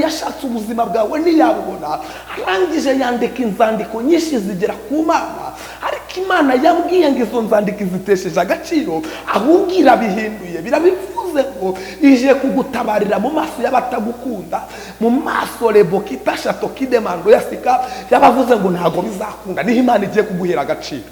Yashatse ubuzima bwawe ntiyabubona, arangije yandika inzandiko nyinshi zigera ku Mana, ariko Imana yabwiye ngo izo nzandiko izitesheje agaciro, ahubwo irabihinduye. Birabivuze ngo ije kugutabarira mu maso y'abatagukunda, mu maso rebokita shato kidemando yasika yabavuze ngo ntago bizakunda. Niho Imana igiye kuguhera agaciro,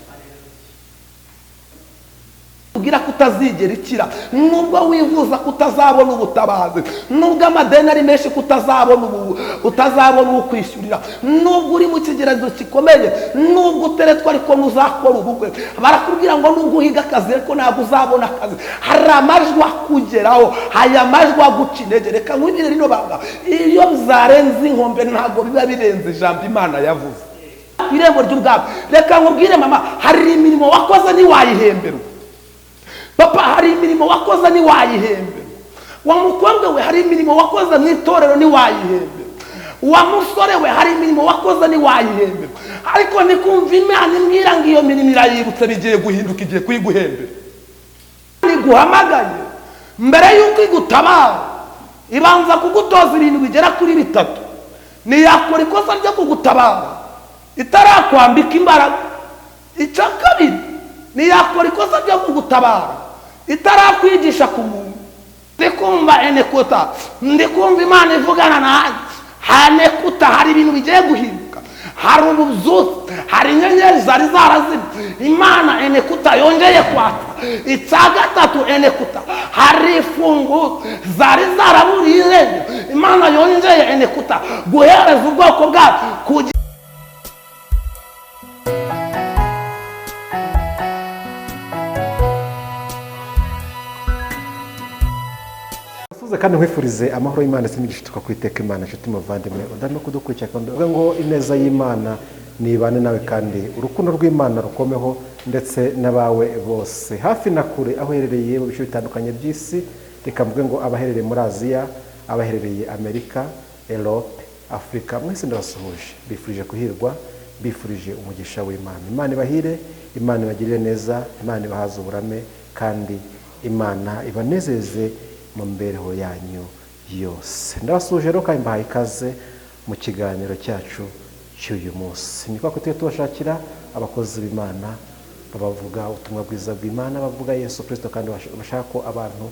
ubwira ko utazigera ikira, nubwo wivuza ko utazabona ubutabazi, nubwo amadeni ari menshi ko utazabona ukwishyurira, nubwo uri mu kigeragezo gikomeye, nubwo uteretwa ariko ntuzakora ubukwe, barakubwira ngo nubwo uhiga akazi ariko ntabwo uzabona akazi. Hari amajwi akugeraho, aya majwi aguca intege. Reka nkwibwire rino banga, iyo byarenze inkombe ntabwo biba birenze ijambo Imana yavuze ku irembo ry'ubwami. Reka nkubwire mama, hari imirimo wakoze ntiwayihemberwa. Papa, hari imirimo wakoze ntiwayihemberwa. Wa mukobwa we, hari imirimo wakoze mu itorero ntiwayihemberwa. Wa musore we, hari imirimo wakoze ntiwayihemberwa. Ariko nikumva Imana imbwira ngo iyo mirimo irayibutse, bigiye guhinduka, igiye kuyiguhembera. Iguhamagaye mbere y'uko igutabara, ibanza kugutoza ibintu bigera kuri bitatu. Ntiyakora ikosa ryo kugutabara itarakwambika imbaraga. Icya kabiri, ntiyakora ikosa ryo kugutabara itarakwigisha ku muntu. Ndikumva enekuta, ndikumva Imana ivugana nanjye. Hanekuta, hari ibintu bigiye guhinduka, hari ububyutse, hari inyenyeri zari zarazimye, Imana enekuta yongeye kwaka. Icya gatatu, enekuta, hari ifunguro zari zaraburiye irengero, Imana yongeye enekuta guhereza ubwoko bwacu. Kandi nkwifurize amahoro y'Imana ndetse n'imigisha tukakwiteka Imana. Inshuti muvandimwe udarimo kudukurikira, kandi uvuga ngo ineza y'Imana nibane nawe, kandi urukundo rw'Imana rukomeho ndetse n'abawe bose hafi na kure, aho uherereye mu bice bitandukanye by'isi. Reka mvuge ngo abaherereye muri Aziya, abaherereye Amerika, Europe, Afurika, mwese ndabasuhuje, bifurije kuhirwa, bifurije umugisha w'Imana. Imana ibahire, Imana ibagirire neza, Imana ibahaze uburame, kandi Imana ibanezeze mu mibereho yanyu yose. Ndabasuhuje rero kandi mbahaye ikaze mu kiganiro cyacu cy'uyu munsi. Ni kwa tujya tubashakira abakozi b'Imana babavuga ubutumwa bwiza bw'Imana, bavuga Yesu Kristo, kandi bashaka ko abantu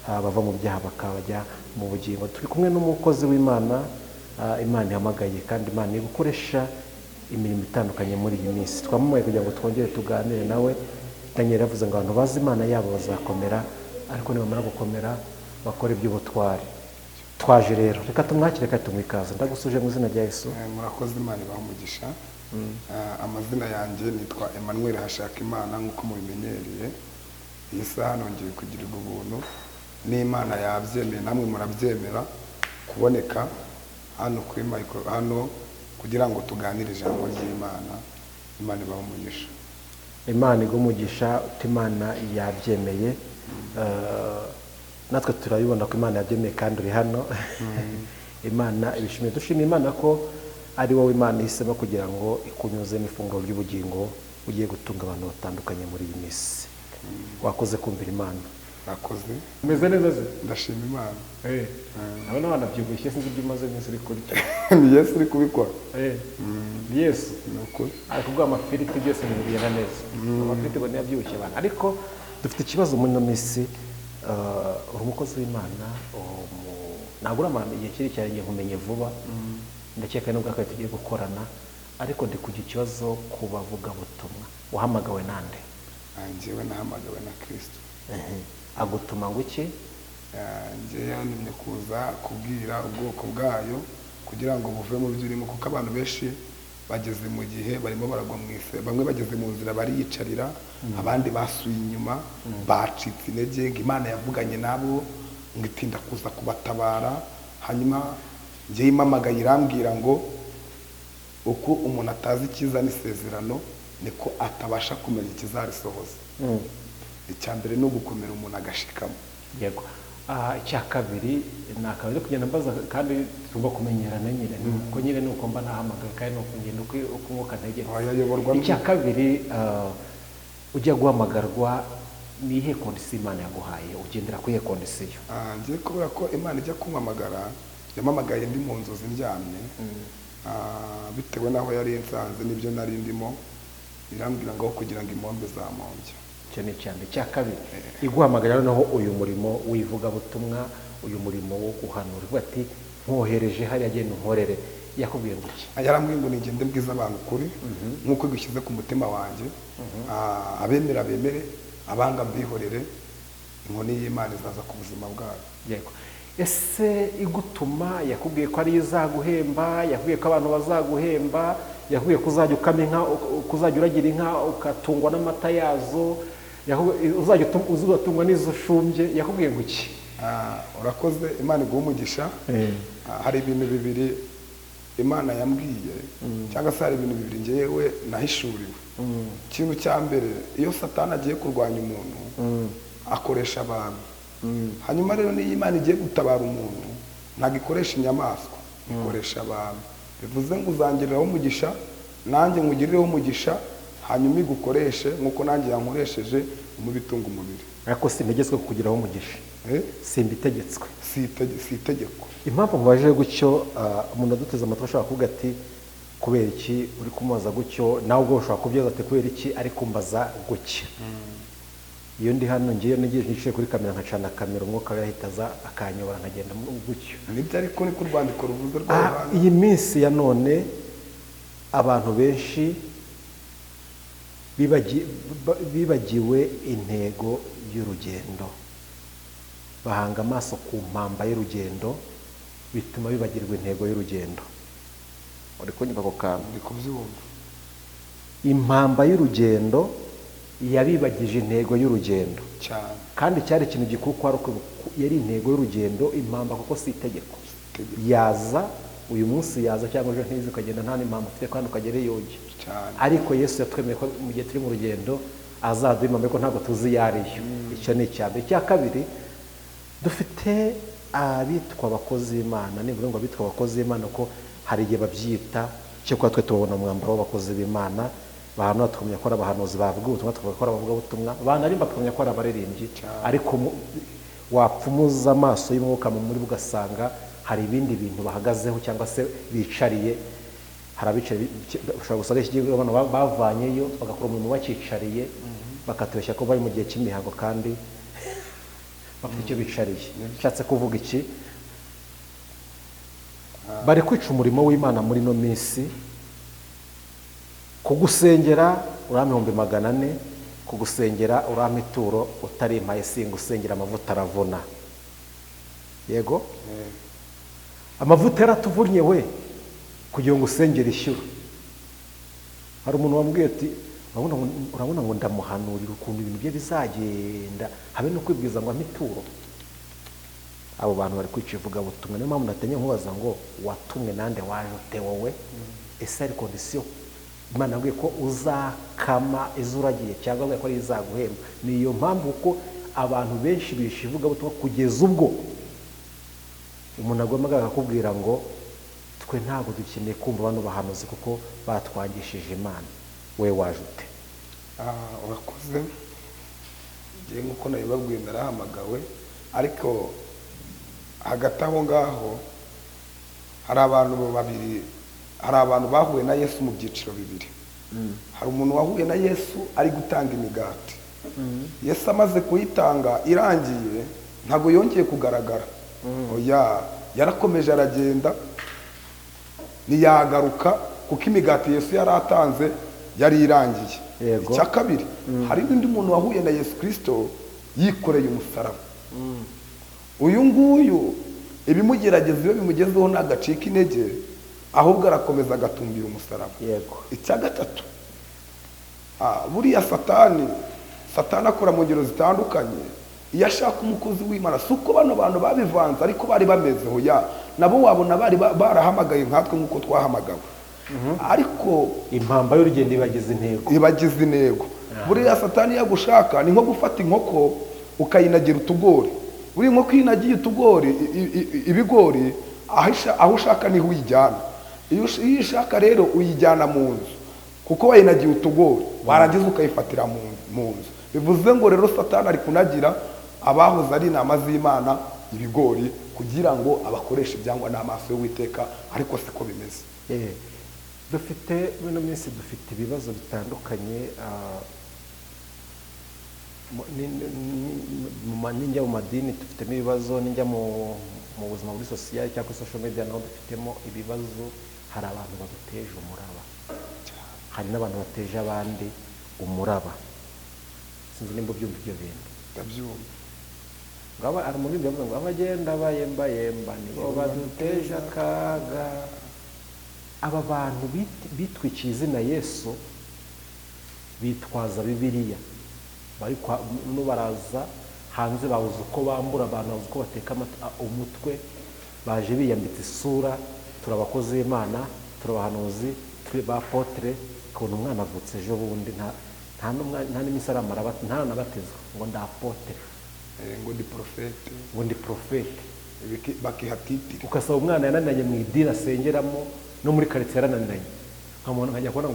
bava mu byaha bakajya mu bugingo. Turi kumwe n'umukozi w'Imana, Imana ihamagaye, kandi Imana igukoresha imirimo itandukanye muri iyi minsi. Twamamaye kugira ngo twongere tuganire nawe. Daniel yavuze ngo abantu bazi Imana yabo bazakomera, ariko nibamara gukomera bakora iby'ubutwari. Twaje rero, reka tumwakire kandi tumuhe ikaze. Ndagusuje mu izina rya Yesu. Murakoze, Imana ibahe umugisha. Amazina yanjye nitwa Emmanuel Hashakimana, nk'uko mubimenyereye. Iyi saha nongeye kugirirwa ubuntu n'Imana yabyemeye, namwe murabyemera, kuboneka hano kuri micro hano kugira ngo tuganire ijambo ry'Imana. Imana ibahe umugisha. Imana iguhe umugisha, Imana yabyemeye. Natwe turabibona ko Imana yabyemeye kandi uri hano. Imana ibishimiye. Dushimiye Imana ko ari wowe Imana ihisemo kugira ngo ikunyuzemo ifunguro ry'ubugingo ugiye gutunga abantu batandukanye muri iyi minsi. Wakoze kumvira Imana. Nakoze. Umeze neza se? Ndashima Imana. Ndabona wanabyibushye, sinzi ibyo umaze iminsi uri kurya. Ni Yesu uri kubikora. Ni Yesu. Ni ukuri. Ari kuguha amafiriti, byose ibintu bigenda neza. Amafiriti ngo ntiyabyibushye abantu. Ariko dufite ikibazo muri ino minsi. Uri umukozi w'Imana, ntabwo uramara igihe kirekire, ngiye nkumenye vuba, ndakeka nubwo akazi tugiye gukorana, ariko ndi kugira ikibazo ku bavugabutumwa. Wahamagawe nande? Njyewe nahamagawe na Kristo. Agutuma ngo iki? Njyewe yantumye kuza kubwira ubwoko bwayo kugira ngo buve mu byo urimo, kuko abantu benshi bageze mu gihe barimo baragwa mu isi, bamwe bageze mu nzira bariyicarira, abandi basuye inyuma, bacitse intege, ngo Imana yavuganye nabo ngo itinda kuza kubatabara. Hanyuma njyewe impamagaye irambwira ngo uko umuntu atazi icyiza n'isezerano niko atabasha kumenya ikizarisohoza. Icya mbere ni ugukomera umuntu agashikamo. Yego. Icya kabiri ni akabari kugenda mbaza, kandi tugomba kumenyerana nyine, nuko nyine nuko mba nahamagaye, kandi nuko ngenda uko umwuka ntegetse. Icya kabiri, ujya guhamagarwa ni iyihe kondisiyo Imana yaguhaye? Ugendera ku iyihe kondisiyo? Njye kubera ko Imana ijya kumpamagara Yampamagaye ndi mu nzozi ndyamye. Bitewe n'aho yari nsanze n'ibyo nari ndimo, irambwira ngo aho kugira ngo impombe zamombye. Icyo ni icya mbere. Icya kabiri, iguhamagara noneho uyu murimo w'ivugabutumwa, uyu murimo wo guhanura, ivuga ati nkohereje hariya, genda unkorere, yakubwiye ngo iki? Yarambwiye ngo nigende mbwize abantu ukuri nk'uko gushyize ku mutima wanjye. Abemera bemere, abanga mbihorere, inkoni y'Imana izaza ku buzima bwabo. Yego. Ese igutuma yakubwiye ko ariyo izaguhemba? Yakubwiye ko abantu bazaguhemba? Yakubwiye ko uzajya ukama inka, ko uzajya uragira inka ugatungwa n'amata yazo, uzajya uzatungwa n'izo ushumbye? Yakubwiye ngo iki? Urakoze, Imana iguhe umugisha. Hari ibintu bibiri Imana yambwiye, cyangwa se hari ibintu bibiri ngewe nahishuriwe. Ikintu cya mbere, iyo Satani agiye kurwanya umuntu akoresha abantu. Hanyuma rero niyo Imana igiye gutabara umuntu ntabwo ikoresha inyamaswa, ikoresha abantu. Bivuze ngo uzangiriraho umugisha, nanjye nkugirireho umugisha, hanyuma igukoreshe nk'uko nanjye yankoresheje mu bitunga umubiri. Ariko sintegetswe kukugiraho umugisha. Eh? Simbitegetswe. Si itegeko. Impamvu mubaje gutyo, umuntu aduteze amatwi ashobora kuvuga ati kubera iki uri kumubaza gutyo? Nawe ubwo ushobora kubyibaza ati kubera iki ari kumbaza gutya? Iyo ndi hano ngiye ngiye nicaye kuri kamera, nkacana kamera, umwuka we ahita aza akanyobora nkagenda gutyo. Nibyo, ariko niko urwandiko ruvuze rwa Yohana. Iyi minsi ya none abantu benshi bibagiwe intego y'urugendo, bahanga amaso ku mpamba y'urugendo, bituma bibagirwa intego y'urugendo. Uri kunyumva ako kantu? Ndi kubyumva. Impamba y'urugendo yabibagije intego y'urugendo. Cyane. Kandi cyari ikintu gikuru ko ari uko yari intego y'urugendo impamba, kuko si itegeko. Itegeko. Yaza uyu munsi, yaza cyangwa ejo ntizi, ukagenda nta n'impamba ufite kandi ukagera iyo ujya. Cyane. Ariko Yesu yatwemeye ko mu gihe turi mu rugendo azaduha impamba, ariko ntabwo tuzi iyo ari yo. Icyo ni icya mbere. Icya kabiri, dufite abitwa abakozi b'Imana. Nibura ngo abitwa abakozi b'Imana, ko hari igihe babyita cyo kuba twe tubabona mu mwambaro w'abakozi b'Imana, bahanura tukamenya ko ari abahanuzi, bavuga ubutumwa tukavuga ko ari abavugabutumwa, banarimba tukamenya ko ari abaririmbyi. Ariko wapfumuza amaso y'umwuka mu muri bo ugasanga hari ibindi bintu bahagazeho cyangwa se bicariye. Hari abicaye, ushobora gusanga iki gihugu abantu bavanyeyo bagakora umurimo bakicariye, bakatubeshya ko bari mu gihe cy'imihango kandi bafite icyo bicariye. Nshatse kuvuga iki? Bari kwica umurimo w'Imana muri ino minsi. Kugusengera urampa 400,000, kugusengera urampa ituro, utarimpaye singusengera. Amavuta aravuna, yego. Amavuta yaratuvunnye we kugira ngo usengere ishyura. Hari umuntu wambwiye ati urabona ngo ndamuhanurira ukuntu ibintu bye bizagenda, habe no kwibwiza ngo ampe ituro. Abo bantu bari kwica ivugabutumwa. Niyo mpamvu natenye nkubaza ngo watumwe nande? Waje ute wowe? Ese hari condition Imana yabwiye ko uzakama izo uragiye, cyangwa yabwiye ko ari izaguhemba? Ni iyo mpamvu, kuko abantu benshi bishe ivugabutumwa kugeza ubwo umuntu agomba akakubwira ngo twe ntabwo dukeneye kumva bano bahanuzi kuko batwangishije Imana. We waje ute? Urakoze. Ngewe nk'uko nabibabwiye narahamagawe, ariko hagati aho ngaho hari abantu babiri, hari abantu bahuye na Yesu mu byiciro bibiri. Hari umuntu wahuye na Yesu ari gutanga imigati. Yesu amaze kuyitanga irangiye ntabwo yongeye kugaragara. Oya, yarakomeje aragenda ntiyagaruka, kuko imigati Yesu yari atanze yari irangiye. Icya kabiri, hari n'undi muntu wahuye na Yesu Kirisito yikoreye umusaraba. Uyu nguyu ibimugerageza iyo bimugezeho ntagacika intege, ahubwo arakomeza agatumbira umusaraba. Icya gatatu, buriya Satani akora mu ngero zitandukanye iyo ashaka umukozi w'Imana. Si uko bano bantu babivanze ariko bari bameze, hoya, nabo wabona bari barahamagaye nkatwe nk'uko twahamagawe, ariko impamba y'urugendo ibagize intego. Ibagize intego. Buriya Satani yagushaka ni nko gufata inkoko ukayinagira utugori. Buriya inkoko iyo inagiye utugori, ibigori, aho ushaka niho uyijyana. Iyo ishaka rero uyijyana mu nzu kuko wayinagiye utugori, warangiza ukayifatira mu nzu. Bivuze ngo rero Satani ari kunagira abahoze ari intama z'Imana ibigori. kugira ngo abakoreshe ibyangwa n'amaso y'Uwiteka, ariko siko bimeze. Dufite muri ino minsi dufite ibibazo bitandukanye. Ninjya mu madini dufitemo ibibazo, ninjya mu buzima muri social cyangwa social media naho dufitemo ibibazo. Hari abantu baduteje umuraba, hari n'abantu bateje abandi umuraba. Sinzi nimba ubyumva ibyo bintu. Ndabyumva. Ngaba ari muri ibyo ngo abagenda bayemba yemba nibo baduteje akaga. Aba bantu bitwikiye izina Yesu, bitwaza Bibiliya, bari no baraza hanze babuze uko bambura abantu, babuze uko bateka umutwe, baje biyambitse isura, turabakozi b'Imana, turabahanuzi, turi ba apotre. Ukabona umwana avutse ejo bundi nta n'iminsi aramara, ntanabatizwa ngo ndi apotre, ngo ndi prophète, ngo ndi prophète, bakihatitira. Ukasaba umwana yananiranye mu idini asengeramo no muri quartier yarananiranye, nkamubona nkajya kubona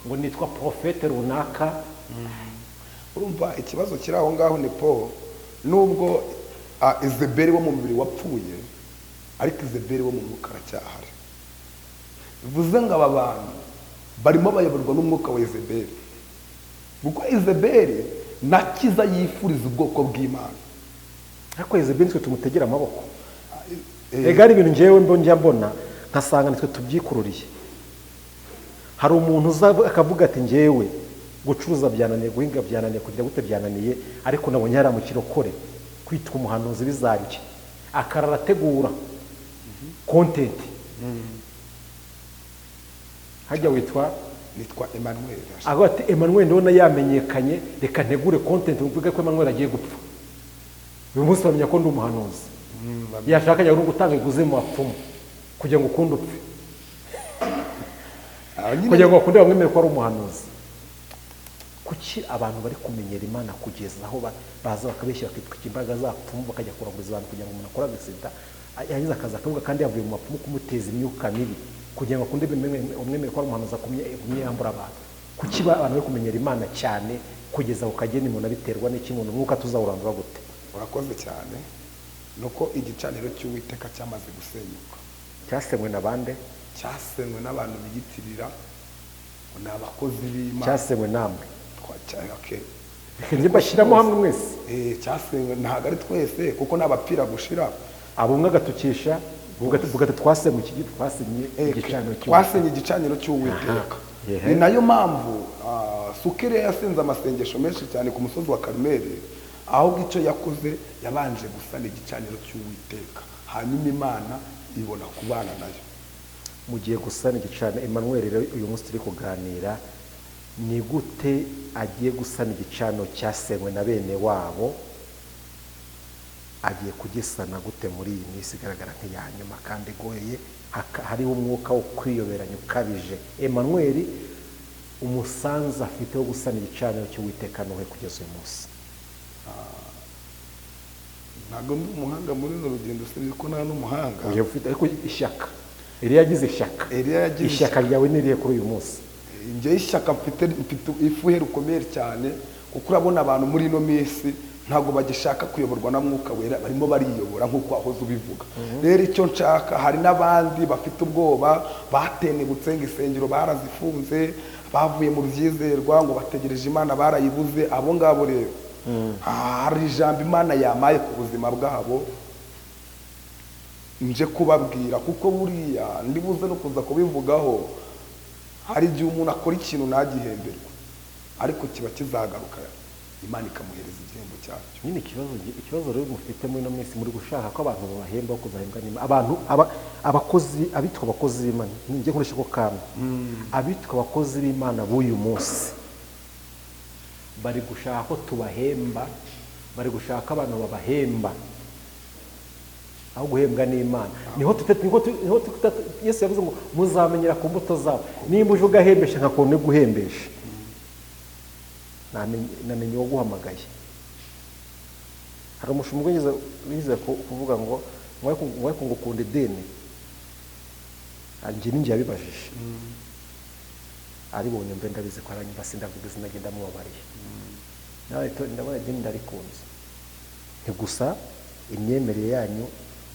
ngo nitwa prophète runaka. Urumva ikibazo kiri aho ngaho ni po nubwo Izebeli wo mu mubiri wapfuye, ariko Izebeli wo mu mwuka aracyahari. Bivuze ngo aba bantu barimo bayoborwa n'umwuka wa Izebeli, kuko Izebeli nakiza yifuriza ubwoko bw'Imana. Ariko Izebeli twe tumutegera amaboko. Ega ari ibintu ngewe njya mbona nkasanga nitwe tubyikururiye. Hari umuntu uza akavuga ati ngewe gucuruza byananiye, guhinga byananiye, kugira gute byananiye, ariko nabonye hari mu kirokore kwitwa umuhanuzi bizajye, akarara ategura content. Hajya witwa nitwa Emmanuel. Aho ati Emmanuel ndabona yamenyekanye, reka ntegure content mvuge ko Emmanuel agiye gupfa. Uyu munsi bamenya ko ndi umuhanuzi. Yashaka ajya no gutanga iguze mu bapfumu kugira ngo ukunde upfe, kugira ngo bakunde bamwemere ko ari umuhanuzi. Kuki abantu bari kumenyera Imana kugeza aho baza bakabeshya bakitwika imbaraga z'abapfumu, bakajya kuraguriza abantu kugira ngo umuntu akore agisida, yagize akazi akavuga kandi yavuye mu bapfumu kumuteza imyuka mibi kugira ngo akunde umwemere ko ari umuhanuzi akumyambura abantu. Kuki abantu bari kumenyera Imana cyane kugeza ku kageni umuntu abiterwa n'iki? Umuntu umwuka tuzawurandura gute? Urakoze cyane. Nuko igicaniro cy'Uwiteka cyamaze gusenyuka. Cyasenywe na bande? Cyasenywe n'abantu biyitirira ngo ni abakozi b'Imana. Cyasenywe namwe. Njye bashyiramo hamwe mwese. Cyasenywe ntabwo ari twese kuko n'abapira gushira. Abo umwe agatukisha bugata twasenywe iki twasenye igicaniro cy'Uwiteka. Twasenye igicaniro cy'Uwiteka. Ni nayo mpamvu Sukire yasenze amasengesho menshi cyane ku musozi wa Karumeli, ahubwo icyo yakoze yabanje gusana igicaniro cy'Uwiteka, hanyuma Imana ibona kubana nayo. Mugiye gusana igicaniro. Emmanuel rero uyu munsi turi kuganira ni gute agiye gusana igicaniro cyasenywe na bene wabo, agiye kugisana gute muri iyi minsi igaragara nk'iya nyuma kandi igoye, hariho umwuka wo kwiyoberanya ukabije. Emmanuel umusanzu afite wo gusana igicaniro cy'Uwiteka nuhe kugeza uyu munsi? Ntabwo ndi umuhanga muri runo rugendo, usibye ko nta n'umuhanga. Ariko ishyaka Eliya yagize ishyaka. Ishyaka ryawe ni irihe kuri uyu munsi? Njye ishyaka mfite ifuhe rukomeye cyane, kuko urabona abantu muri ino minsi ntabwo bagishaka kuyoborwa na Mwuka Wera, barimo bariyobora nk'uko wahoze ubivuga. Rero icyo nshaka, hari n'abandi bafite ubwoba batenebutse ngo isengero barazifunze, bavuye mu byizerwa ngo bategereje Imana barayibuze. Abo ngabo rero hari ijambo Imana yamaye ku buzima bwabo nje kubabwira, kuko buriya ndibuze no kuza kubivugaho. Hari igihe umuntu akora ikintu ntagihemberwe, ariko kiba kizagaruka Imana ikamuhereza igihembo cyacyo. Nyine ikibazo rero mufite muri ino minsi, muri gushaka ko abantu babahemba kuzahembwa n'Imana. Abantu abakozi abitwa abakozi b'Imana, njye nkoresha ko kamwe, abitwa abakozi b'Imana b'uyu munsi bari gushaka ko tubahemba, bari gushaka abantu babahemba aho guhembwa n'Imana. Niho Yesu yavuze ngo muzamenyera ku mbuto zabo. Nimba uje ugahembesha nkakubona guhembesha, namenye uwo guhamagaye. Hari umushumba wize kuvuga ngo ngo ukunda idini, njye ninjye yabibajije, aribonye mbe ndabizi ko aranyumva, sindavuga izina rye ndamubabariye. Nawe ndabona idini ndarikunze, nti gusa imyemerere yanyu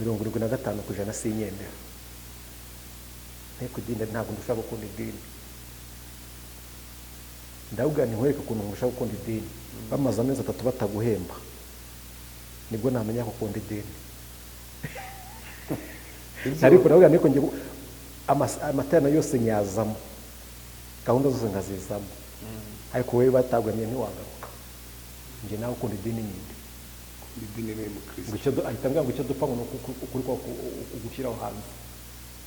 75% sinyemera. Nteko idini, ntabwo ndusha gukunda idini. Ndabwira nti nkwereke ukuntu ngusha gukunda idini. Bamaze amezi 3 bataguhemba, nibwo namenya ko ukunda idini. Ariko ndabwira niko ngiye amaterano yose nyazamo, gahunda zose nkazizamo, ariko wowe batagwemye ntiwagaruka. Njye nawe ukunda idini ninde? Idini ni umukristo. Ngo icyo ahita ambwira ngo icyo dupfa ngo ni ukuri kwa ugushyiraho hanze.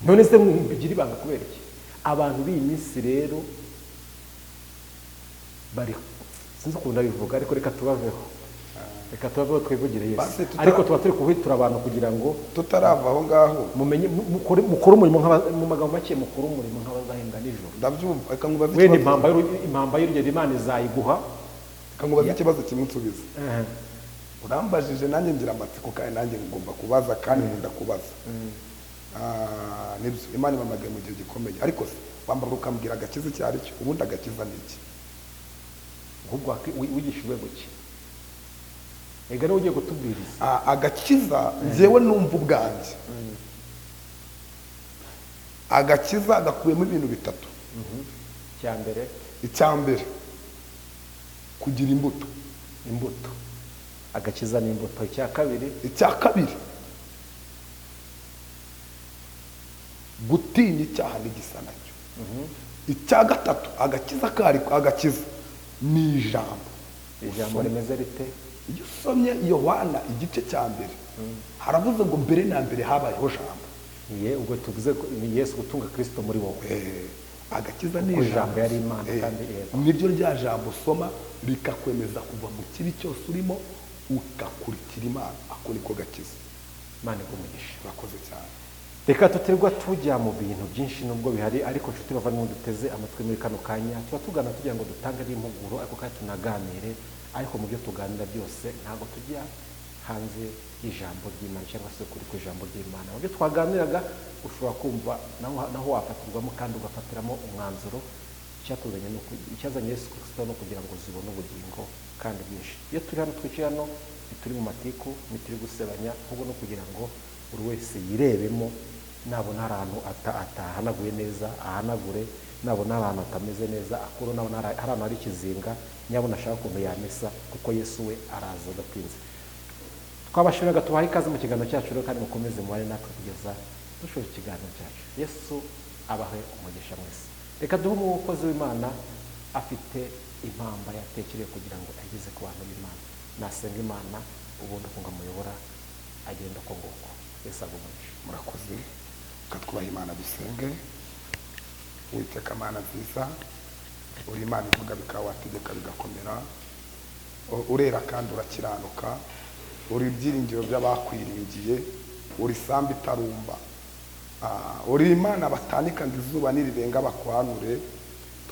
None se mbigira ibanga kubera iki? Abantu b'iyi minsi rero bari, sinzi ukuntu ndabivuga, ariko reka tubaveho, reka tubaveho twivugire Yesu. Basi Ariko tuba turi kuhwitura abantu kugira ngo tutarava aho ngaho, mumenye, mukore umurimo mu magambo make, mukore umurimo nk'abazahembwa nijoro. Ndabyumva, reka nkubaze Wenda ikibazo. Impamba y'urugendo Imana izayiguha. Reka nkubaze ikibazo kimwe unsubize. Urambajije nanjye ngira amatsiko, kandi nanjye ngomba kubaza, kandi nkunda kubaza. Nibyo, Imana ibamagaye mu gihe gikomeye, ariko se wambara ukambwira agakiza icyo ari cyo? Ubundi agakiza ni iki? Ahubwo wigishijwe guki? Ega niwe ugiye kutubwiriza. Agakiza njyewe numva ubwanjye, agakiza gakubiyemo ibintu bitatu. Icya mbere? Icya mbere, kugira imbuto. Imbuto, agakiza ni imbuto. Icya kabiri? Icya kabiri, gutinya icyaha n'igisa nacyo. Icya gatatu, agakiza kari agakiza ni ijambo. Ijambo rimeze rite? Iyo usomye Yohana igice cya mbere, haravuze ngo mbere na mbere habayeho jambo. Ye, ubwo tuvuze ko ni Yesu, gutunga Kristo muri wowe. Agakiza ni Kuko ijambo. Ijambo yari Imana, kandi yego. Niryo rya jambo usoma rikakwemeza kuva mu kibi cyose urimo ugakurikira Imana. Ako niko gakiza. Imana iguhe umugisha. Urakoze cyane. Reka tutirwa tujya mu bintu byinshi nubwo bihari, ariko nshuti bavandimwe duteze amatwi muri kano kanya, tuba tugana tugira ngo dutange n'impuguro, ariko kandi tunaganire. Ariko mu byo tuganira byose ntabwo tujya hanze y'ijambo ry'Imana cyangwa se kuri ku ijambo ry'Imana. Mu byo twaganiraga ushobora kumva naho wafatirwamo kandi ugafatiramo umwanzuro. Icyatuzanye ni icyazanye Yesu Kristo no kugira ngo zibone ubugingo kandi bwinshi. Iyo turi hano, twicaye hano, ntituri mu matiku, ntituri gusebanya, ahubwo no kugira ngo buri wese yirebemo. Nabona hari ahantu atahanaguye neza ahanagure, nabona hari ahantu atameze neza akuru, nabona hari ahantu hari ikizinga, nyabona ashaka ukuntu yamesa, kuko Yesu we araza adatinze. Twabashimiraga, tubaha ikaze mu kiganiro cyacu rero, kandi mukomeze mubane natwe kugeza dushoje ikiganiro cyacu. Yesu abahe umugisha mwese. Reka duhe umukozi w'Imana afite impamba yatekereye kugira ngo ageze ku bantu b'Imana. Nasenga Imana, ubundi uko ngo amuyobora agenda uko nguko. Yesu aguhe umugisha. Murakoze. Reka twubahe Imana, dusenge. Uwiteka Mana nziza, uri Imana ivuga bikaba, wategeka bigakomera, urera kandi urakiranuka, uri ibyiringiro by'abakwiringiye, uri sambu itarumba. Uri Imana batanika ngo izuba nirirenga bakwanure.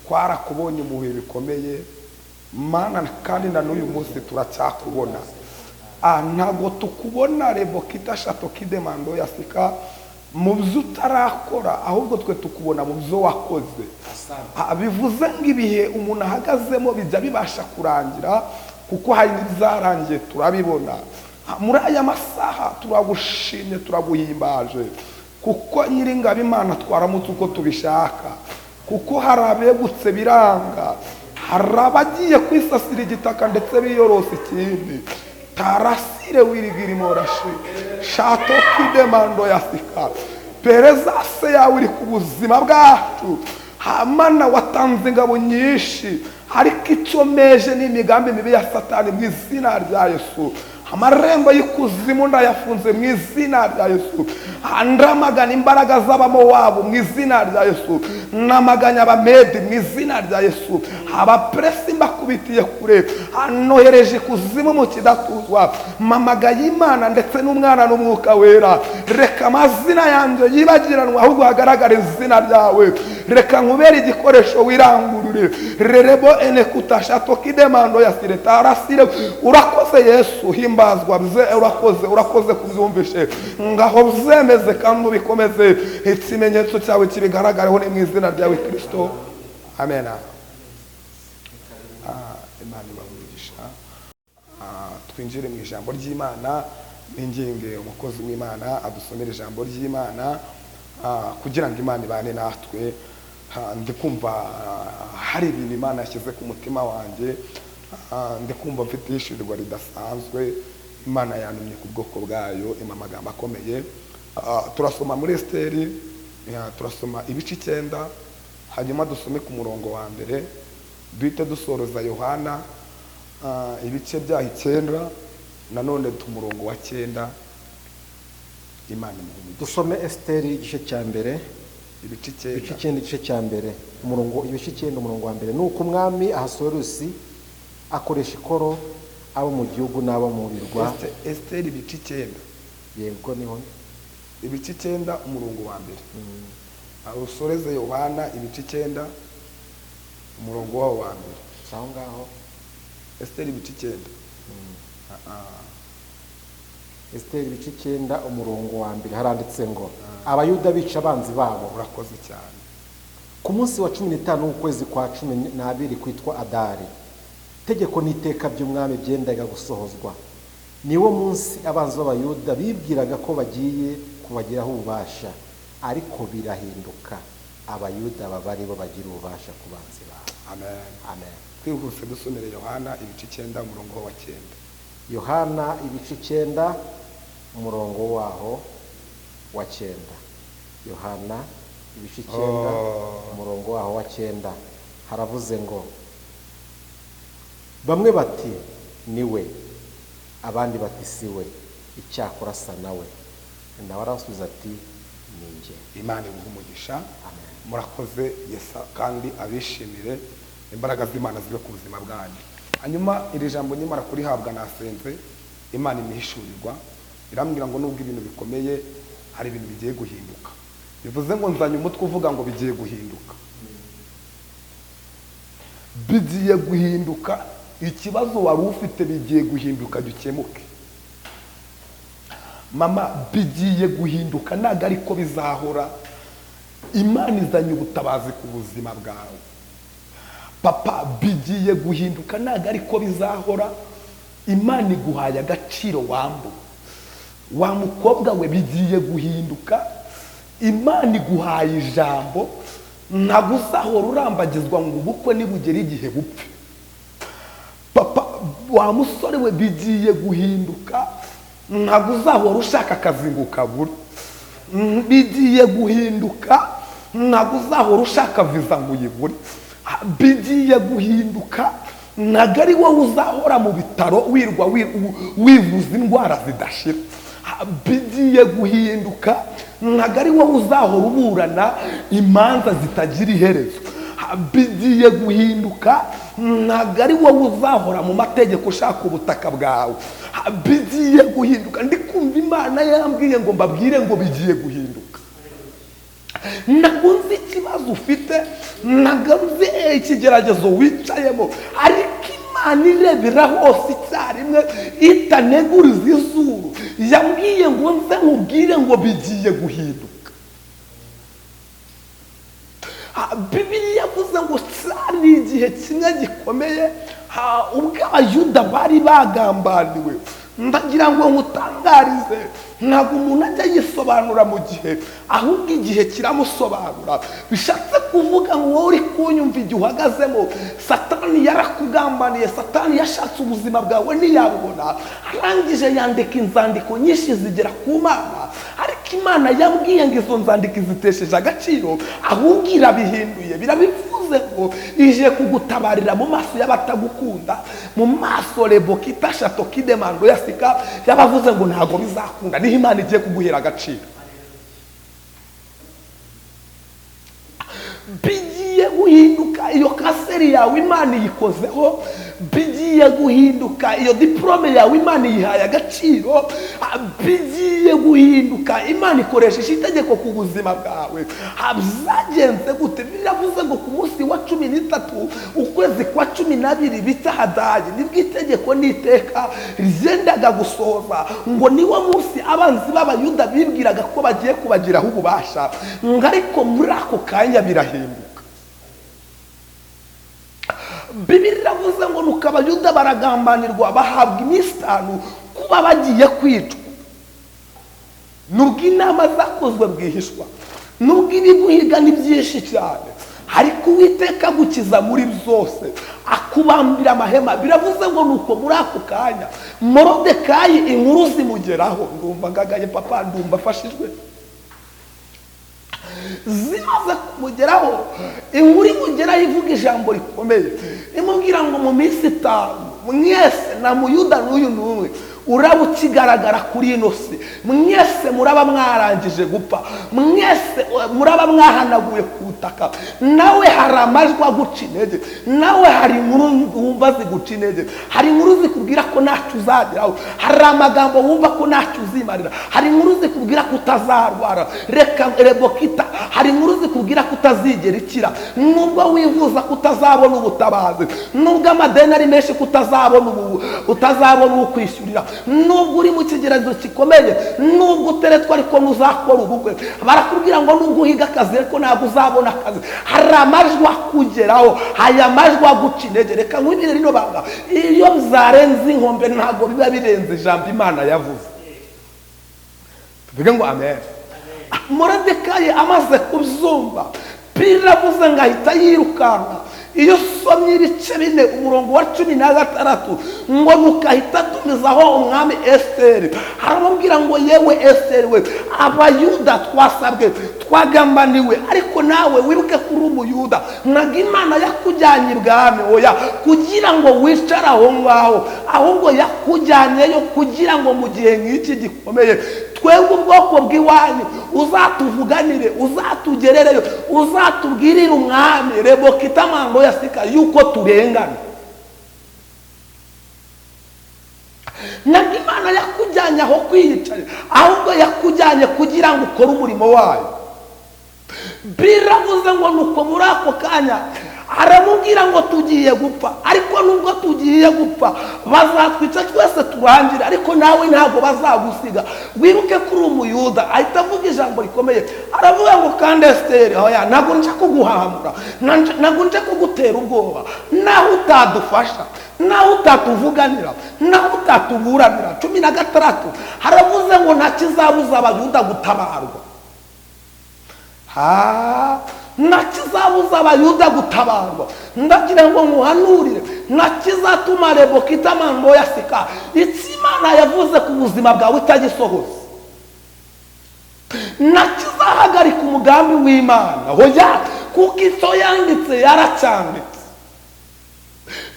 Twarakubonye mu bihe bikomeye Mana, kandi na n'uyu munsi turacyakubona. Ntabwo tukubona rebokita shato kidemando yasika mu byo utarakora, ahubwo twe tukubona mu byo wakoze. Bivuze ngo ibihe umuntu ahagazemo bijya bibasha kurangira, kuko hari n'ibizarangiye turabibona. Muri aya masaha turagushimye, turaguhimbaje, kuko Nyiringabo Imana twaramutse uko tubishaka, kuko hari abegutse biranga, hari abagiye kwisasira igitaka ndetse biyorose ikindi. Tarasire wirigirimo rashe shato kidemando yasika pereza se yawe iri ku buzima bwacu. Hamana watanze ingabo nyinshi, ariko icyo meje ni imigambi mibi ya Satani mu izina rya Yesu. Amarembo y'ikuzimu ndayafunze mu izina rya Yesu. Ndamagana imbaraga z'Abamowabu mu izina rya Yesu. Namaganya Abamedi mu izina rya Yesu. Abaperesi mbakubitiye kure, anohereje ikuzimu mu kidatuzwa. Mamagaye Imana ndetse n'Umwana n'Umwuka Wera. Reka amazina yanjye yibagiranwe, ahubwo hagaragare izina ryawe. Reka nkubere igikoresho wirangurure. Rerebo enekutasha tokidemando ya sire tarasire. Urakoze Yesu, himbazwa bze, urakoze, urakoze kubyumvishe. Ngaho byemeze kandi ubikomeze, ikimenyetso cyawe kibigaragareho, ni mu izina ryawe Kristo, amen. Imana ibahe umugisha. Twinjire mu ijambo ry'Imana. Ninginge umukozi w'Imana adusomere ijambo ry'Imana kugira ngo Imana ibane natwe. Ndi kumva hari ibintu Imana yashyize ku mutima wanjye, ndi kumva mfite ishirirwa ridasanzwe. Imana yantumye ku bwoko bwayo, impa amagambo akomeye. Turasoma muri Esiteri, turasoma ibice 9, hanyuma dusome ku murongo wa mbere, duhite dusoroza Yohana ibice byaho 9, nanone ku murongo wa 9. Imana imuhe umugisha. Dusome Esiteri igice cya mbere, ibice ibice 9, 9, igice cya mbere, umurongo, ibice 9 umurongo wa mbere. Nuko umwami Ahasuwerusi akoresha ikoro abo mu gihugu n'abo mu birwa. Esiteri ibice 9. Yego, niho. Ibice 9 umurongo wa mbere. Usoreze Yohana ibice 9 umurongo wawo wa mbere. Aho ngaho. Esiteri ibice 9. Esiteri ibice 9 umurongo wa mbere, haranditse ngo: Abayuda bica abanzi babo. Urakoze cyane. Ku munsi wa 15 w'ukwezi kwa 12 kwitwa Adari, itegeko n'iteka by'umwami byendaga gusohozwa. Niwo munsi abanzi b'Abayuda bibwiraga ko bagiye kubagiraho ububasha, ariko birahinduka, Abayuda baba aribo bagira ububasha ku banzi babo. Amen. Amen. Twihuse dusomere Yohana ibice 9 umurongo wa 9. Yohana ibice 9 umurongo waho wa 9. Yohana ibice 9 umurongo waho wa 9, haravuze ngo: Bamwe bati ni we, abandi bati si we, icyakora asa nawe. Nawe arasubiza ati ni njye. Imana iguhe umugisha. Amen. Murakoze. Yesa kandi abishimire, imbaraga z'Imana zibe ku buzima bwanyu. Hanyuma iri jambo nyimara kurihabwa nasenze Imana imihishurirwa, irambwira ngo nubwo ibintu bikomeye hari ibintu bigiye guhinduka. Bivuze ngo nzanye umutwe uvuga ngo bigiye guhinduka, bigiye guhinduka. Ikibazo wari ufite bigiye guhinduka gikemuke. Mama, bigiye guhinduka, ntabwo ariko bizahora. Imana izanye ubutabazi ku buzima bwawe. Papa, bigiye guhinduka, ntabwo ariko bizahora. Imana iguhaye agaciro wambu. Wa mukobwa we, bigiye guhinduka. Imana iguhaye ijambo, ntabwo uzahora urambagizwa ngo ubukwe nibugere igihe bupfe. Papa, wa musore we, bigiye guhinduka, ntabwo uzahora ushaka akazi ngo ukabure. Bigiye guhinduka, ntabwo uzahora ushaka viza ngo uyibure. Bigiye guhinduka, ntabwo ari wowe uzahora mu bitaro wirwa wivuza indwara zidashira. Bigiye guhinduka, ntabwo ari wowe uzahora uburana imanza zitagira iherezo. Bigiye guhinduka, ntabwo ari wowe uzahora mu mategeko ushaka ubutaka bwawe. Bigiye guhinduka. Ndi kumva Imana yambwiye ngo mbabwire ngo bigiye guhinduka. Ntabwo nzi ikibazo ufite, ntabwo nzi ikigeragezo wicayemo, ariko Imana irebera hose icyarimwe, itaneguriza izuru, yambwiye ngo nze nkubwire ngo bigiye guhinduka. Bibiliya yavuze ngo cyari igihe kimwe gikomeye ubwo Abayuda bari bagambaniwe. Ndagira ngo nkutangarize, ntabwo umuntu ajya yisobanura mu gihe, ahubwo igihe kiramusobanura. Bishatse kuvuga ngo wowe uri kunyumva igihe uhagazemo, Satani yarakugambaniye, Satani yashatse ubuzima bwawe ntiyabubona, arangije yandika inzandiko nyinshi zigera ku Mana, ariko Imana yambwiye ngo izo nzandiko izitesheje agaciro, ahubwo irabihinduye. Birabivuze ngo ije kugutabarira mu maso y'abatagukunda, mu maso rebokita shato kidemando yasika yabavuze ngo ntago bizakunda. Niho Imana igiye kuguhera agaciro. Bigiye guhinduka, iyo kanseri yawe Imana iyikozeho. Bigiye guhinduka, iyo diplome yawe Imana iyihaye agaciro. Bigiye guhinduka, Imana ikoresheje itegeko ku buzima bwawe. Byagenze gute? Biravuze ngo ku munsi wa 13 ukwezi kwa 12 bita Hadayi, nibwo itegeko n'iteka ryendaga gusohoza. Ngo niwo munsi abanzi b'Abayuda bibwiraga ko bagiye kubagiraho ububasha, ariko muri ako kanya birahinduka. Bibiliya iravuze ngo nuko Abayuda baragambanirwa, bahabwa iminsi 5 kuba bagiye kwicwa. Nubwo inama zakozwe bwihishwa, nubwo ibiguhiga ni byinshi cyane, ariko Uwiteka agukiza muri byose, akubambira amahema. Biravuze ngo nuko muri ako kanya Morodekayi inkuru zimugeraho. Ndumva ngagaye papa, ndumva afashijwe. Zimaze kumugeraho, inkuru imugeraho ivuga ijambo rikomeye, imubwira ngo mu minsi 5 mwese na muyuda n'uyu n'umwe uraba ukigaragara kuri ino si, mwese muraba mwarangije gupfa, mwese muraba mwahanaguye ku butaka. Nawe hari amajwi aguca intege, nawe hari inkuru wumva ziguca intege, hari inkuru zikubwira ko ntacyo uzageraho, hari amagambo wumva ko ntacyo uzimarira, hari inkuru zikubwira ko utazarwara, reka rebokita, hari inkuru zikubwira ko utazigera ikira, nubwo wivuza ko utazabona ubutabazi, nubwo amadeni ari menshi ko utazabona ukwishyurira, nubwo uri mu kigeragezo gikomeye, nubwo uteretwa ariko ntuzakora ubukwe, barakubwira ngo nubwo uhiga akazi ariko ntabwo uzabona akazi. Hari amajwi akugeraho, aya majwi aguca intege. Reka nkwibwire rino banga, iyo byarenze inkombe ntabwo biba birenze ijambo Imana yavuze. Tuvuge ngo amen. Morodekayi amaze kubyumva, biravuze ngo ahita yirukanka. Iyo usomye ibice 4 umurongo wa 16 ngo nukahita atumizaho umwami Esiteri, aramubwira ngo yewe Esiteri we, abayuda twasabwe, twagambaniwe, ariko nawe wibuke ko uri umuyuda, ntabwo Imana yakujyanye ibwami oya kugira ngo wicare aho ngaho, ahubwo yakujyanyeyo kugira ngo mu gihe nk'iki gikomeye twebwe ubwoko bw'iwanyu uzatuvuganire, uzatugerereyo, uzatubwirire umwami rebokitamango yasika yuko turengana. Ntabwo Imana yakujyanye aho kwiyicarira, ahubwo yakujyanye kugira ngo ukore umurimo wayo. Biravuze ngo nuko muri ako kanya aramubwira ngo tugiye gupfa, ariko nubwo tugiye gupfa bazatwica twese turangire, ariko nawe ntabwo bazagusiga, wibuke ko uri umuyuda. Ahita avuga ijambo rikomeye, aravuga ngo kandi Esiteri, oya ntabwo nje kuguhamura, ntabwo nje kugutera ubwoba, naho utadufasha, naho utatuvuganira, naho utatuburanira. 16 haravuze ngo nta kizabuza abayuda gutabarwa. Nta kizabuza abayuda gutabarwa. Ndagira ngo nkuhanurire, nta kizatuma rebokitamango yasika icyo Imana yavuze ku buzima bwawe itagisohoza, nta kizahagarika umugambi w'Imana hoya, kuko icyo yanditse yaracyanditse.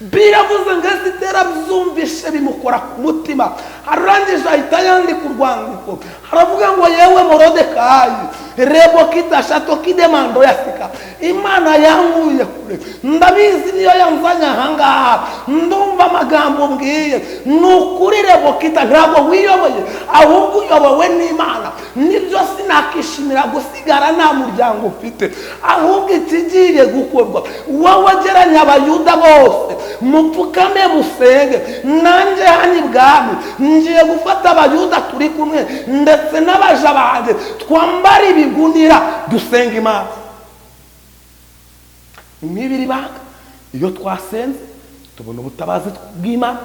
Biravuze ngo Esiteri abyumvishe bimukora ku mutima, arangije ahita yandika urwandiko, aravuga ngo yewe Morodekayi rebokita shato kidemando yasika, Imana yankuye kure, ndabizi niyo yanzanye ahangaha, ndumva amagambo mbwiye ni ukuri rebokita, ntabwo wiyoboye ahubwo uyobowe n'Imana. Nibyo sinakishimira gusigara nta muryango ufite, ahubwo ikigiye gukorwa wowe geranya abayuda bose mupfukame musenge, nanjye hano ibwami ngiye gufata abayuda turi kumwe ndetse n'abaja banjye, twambare ibigunira dusenga Imana. Mwibiri banga, iyo twasenze tubona ubutabazi bw'Imana,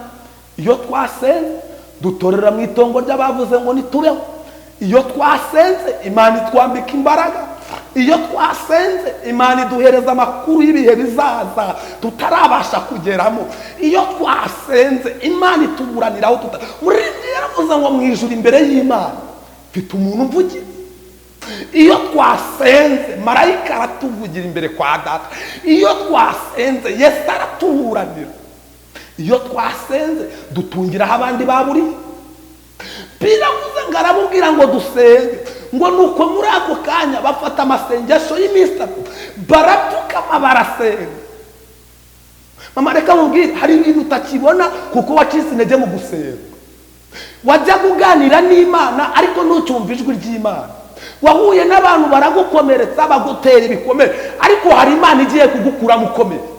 iyo twasenze dutorera mu itongo ry'abavuze ngo nitubeho, iyo twasenze Imana itwambika imbaraga, iyo twasenze Imana iduhereza amakuru y'ibihe bizaza tutarabasha kugeramo, iyo twasenze Imana ituburaniraho tuta. Muri yaravuze ngo mu ijuru imbere y'Imana mfite umuntu mvugira. Iyo twasenze marayika aratuvugira imbere kwa data, iyo twasenze Yesu aratuburanira, iyo twasenze dutungiraho abandi baburiye. Biravuze ngo aramubwira ngo dusenge, ngo nuko muri ako kanya bafata amasengesho y'iminsi 3 barapfukama barasenga. Mama reka mubwire, hari ibintu utakibona kuko wacitse intege mu gusenga. Wajya kuganira n'Imana ariko ntucyumve ijwi ry'Imana, wahuye n'abantu baragukomeretsa bagutera ibikomere, ariko hari Imana igiye kugukura mukomere.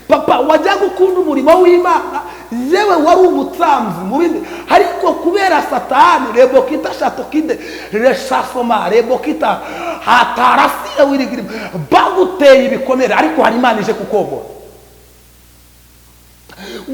Papa wajya gukunda umurimo w'Imana, yewe wari umutsamzi mu bindi, ariko kubera Satani rebokita shatokide reshasoma rebokita hatarasiye wirigiri baguteye ibikomere, ariko hari Imana ije kukomora.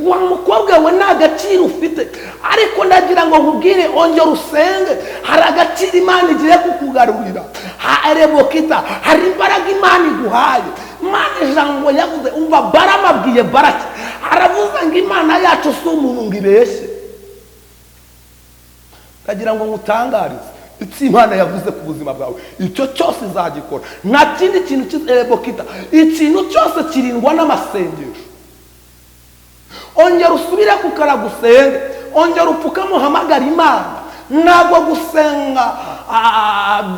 Wa mukobwa we nta gaciro ufite, ariko ndagira ngo nkubwire ongera usenge, hari agaciro Imana igiye kukugarurira. Harebokita, hari imbaraga Imana iguhaye. Imana ijambo yavuze, umva Balamu abwiye Baraki, aravuze ngo Imana yacu si umuntu ngo ibeshye. Ndagira ngo nkutangarize icyo Imana yavuze ku buzima bwawe, icyo cyose izagikora. Nta kindi kintu kirebokita, ikintu cyose kirindwa n'amasengesho. Ongera usubire ku karago usenge, ongera upfukame uhamagare Imana. Ntabwo gusenga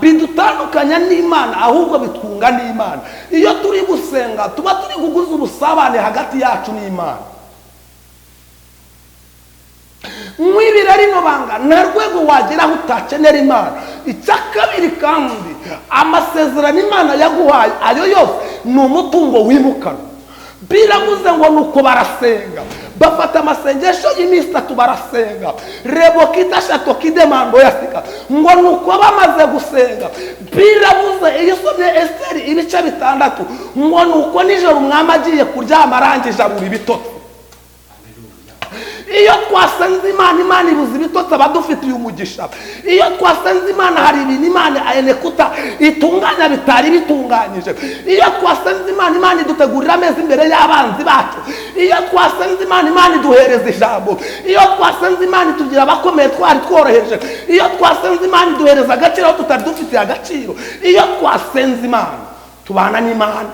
bidutandukanya n'Imana, ahubwo bitwunga n'Imana. Iyo turi gusenga tuba turi kuguza ubusabane hagati yacu n'Imana. Mwibira rino banga nta rwego wageraho utakenera Imana. Icya kabiri kandi, amasezerano Imana yaguhaye ayo yose ni umutungo wimukanwa. Biravuze ngo nuko barasenga, bafata amasengesho y'iminsi itatu barasenga, rebokita shato kidemando yasika, ngo nuko bamaze gusenga. Biravuze iyo usomye Esiteri ibice 6, ngo nuko nijoro umwami agiye kuryama arangije abura ibitotsi. Iyo twasenze Imana, Imana ibuza ibitotsi abadufitiye umugisha. Iyo twasenze Imana hari ibintu Imana enekuta itunganya bitari bitunganyije. Iyo twasenze Imana, Imana idutegurira ameza imbere y'abanzi bacu. Iyo twasenze Imana, Imana iduhereza ijambo. Iyo twasenze Imana itugira abakomeye twari tworoheje. Iyo twasenze Imana iduhereza agaciro aho tutari dufitiye agaciro. Iyo twasenze Imana tubana n'Imana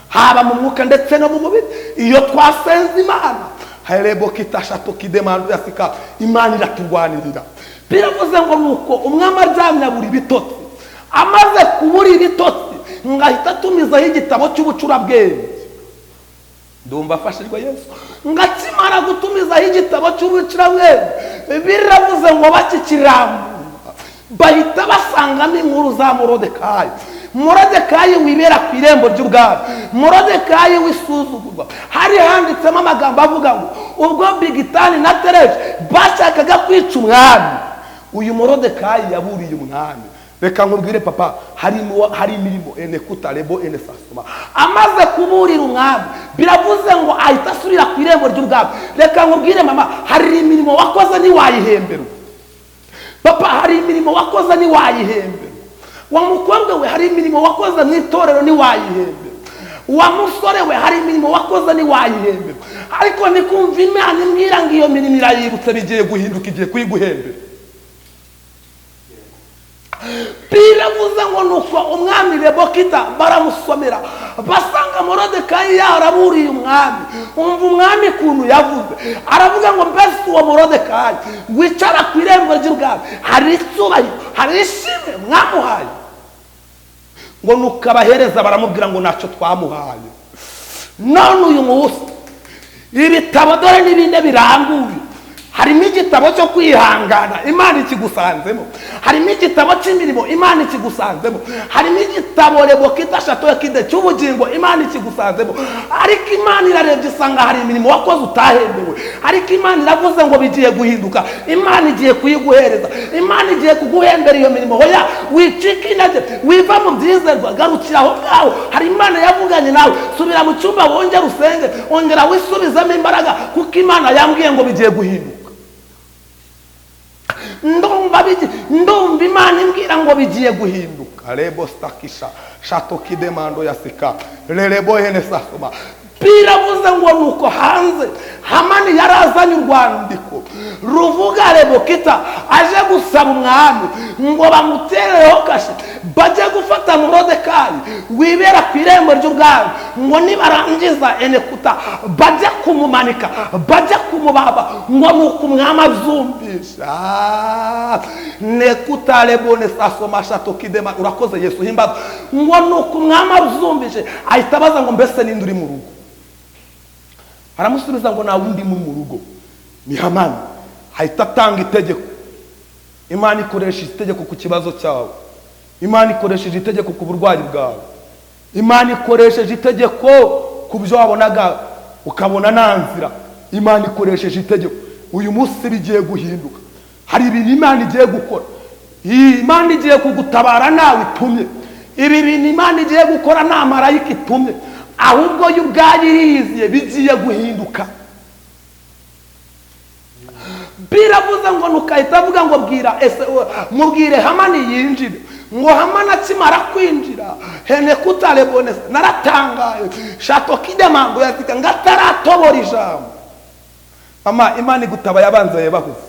haba mu mwuka ndetse no mu mubiri. Iyo twasenze Imana, harebokita shato kidemando yasika, Imana iraturwanirira. Biravuze ngo nuko umwami aryamye abura ibitotsi. Amaze kubura ibitotsi, ngahita atumizaho igitabo cy'ubucurabwenge. Ndumva afashijwe Yesu. Ngakimara gutumizaho igitabo cy'ubucurabwenge, biravuze ngo bakikirambura bahita basangamo inkuru za Morodekayi. Morodekayi wibera ku irembo ry'ubwami, Morodekayi wisuzugurwa. Hari handitsemo amagambo avuga ngo ubwo Bigitani na Tereshi bashakaga kwica umwami, uyu Morodekayi yaburiye umwami. Reka nkubwire papa, hari imirimo enekuta rebo enesasoma. Amaze kuburira umwami, biravuze ngo ahita asubira ku irembo ry'ubwami. Reka nkubwire mama, hari imirimo wakoze ntiwayihemberwa. Papa, hari imirimo wakoze ntiwayihemberwa. Wa mukobwa we, hari imirimo wakoze mu itorero ntiwayihemberwa. Wa musore we, hari imirimo wakoze ntiwayihemberwa. Ariko nikumva Imana imbwira ngo iyo mirimo irayibutse, bigiye guhinduka, igiye kuyiguhembera. Biravuze ngo nuko umwami Rebokita baramusomera, basanga Morodekayi yaraburiye umwami. Umva umwami kuntu yavuze, aravuga ngo mbese uwo Morodekayi wicara ku irembo ry'ubwami, hari icyubahiro, hari ishimwe mwamuhaye? Ngo nuko abahereza baramubwira ngo ntacyo twamuhaye. None uyu munsi ibitabo dore n'ibindi biranguye, harimo igitabo cyo kwihangana, Imana ikigusanzemo. Harimo igitabo cy'imirimo, Imana ikigusanzemo. Harimo igitabo rebokita shato kide cy'ubugingo, Imana ikigusanzemo. Ariko Imana irarebye isanga hari imirimo wakoze utahembewe. Ariko Imana iravuze ngo bigiye guhinduka, Imana igiye kuyiguhereza, Imana igiye kuguhembera iyo mirimo. Hoya wicika intege, wiva mu byizerwa, garukira aho ngaho. Hari Imana yavuganye nawe, subira mu cyumba wongere usenge, ongera wisubizemo imbaraga, kuko Imana yambwiye ngo bigiye guhinduka. Ndumva Imana imbwira ngo bigiye guhinduka. Rebo stakisha shato kidemando yasika rerebo hene sasoma. Biravuze ngo nuko hanze Hamani yarazanye urwandiko ruvuga Rebokita aje gusaba umwami ngo bamutereho kashe, bajye gufata Morodekayi wibera ku irembo ry'ubwami, ngo nibarangiza enekuta bajye kumumanika, bajye kumubaba. Ngo nuko umwami abyumvisha, nekuta rebone sasoma shato kidema. Urakoze Yesu, himbaza. Ngo nuko umwami abyumvishe ahita abaza ngo mbese ninde uri mu rugo? Aramusubiza ngo nta wundi mu rugo, ni Hamani. Ahita atanga itegeko. Imana ikoresha itegeko ku kibazo cyawe, Imana ikoresheje itegeko ku burwayi bwawe, Imana ikoresheje itegeko ku byo wabonaga ukabona nta nzira. Imana ikoresheje itegeko. Uyu munsi bigiye guhinduka, hari ibintu Imana igiye gukora. Imana igiye kugutabara nawe itumye. Ibi bintu Imana igiye gukora nta marayika itumye, ahubwo yo ubwayo iriyiziye, bigiye guhinduka. Biravuze ngo nukahita avuga ngo bwira ese mubwire Hamani yinjire. Ngo Hamani akimara kwinjira henekutarebonesa naratangaye shato kidemando yazika ngataratobora ijambo. Mama Imana igutaba yabanza yabahuze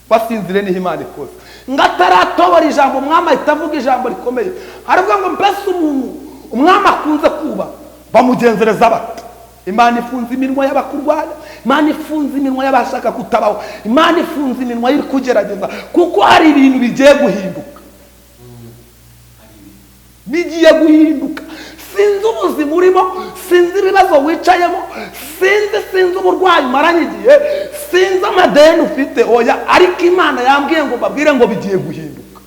basinzire niho Imana ikoze. Ngataratobora ijambo umwami ahita avuga ijambo rikomeye, aravuga ngo mbese umuntu umwami akunze kuba bamugenzereza bate? Imana ifunze iminwa y'abakurwanya, Imana ifunze iminwa y'abashaka kutabaho, Imana ifunze iminwa y'ikugerageza, kuko hari ibintu bigiye guhinduka. Bigiye guhinduka. Sinzi ubuzima urimo, sinzi ibibazo wicayemo, sinzi uburwayi umaranye igihe, sinzi amadeni ufite, oya, ariko Imana yambwiye ngo mbabwire ngo bigiye guhinduka.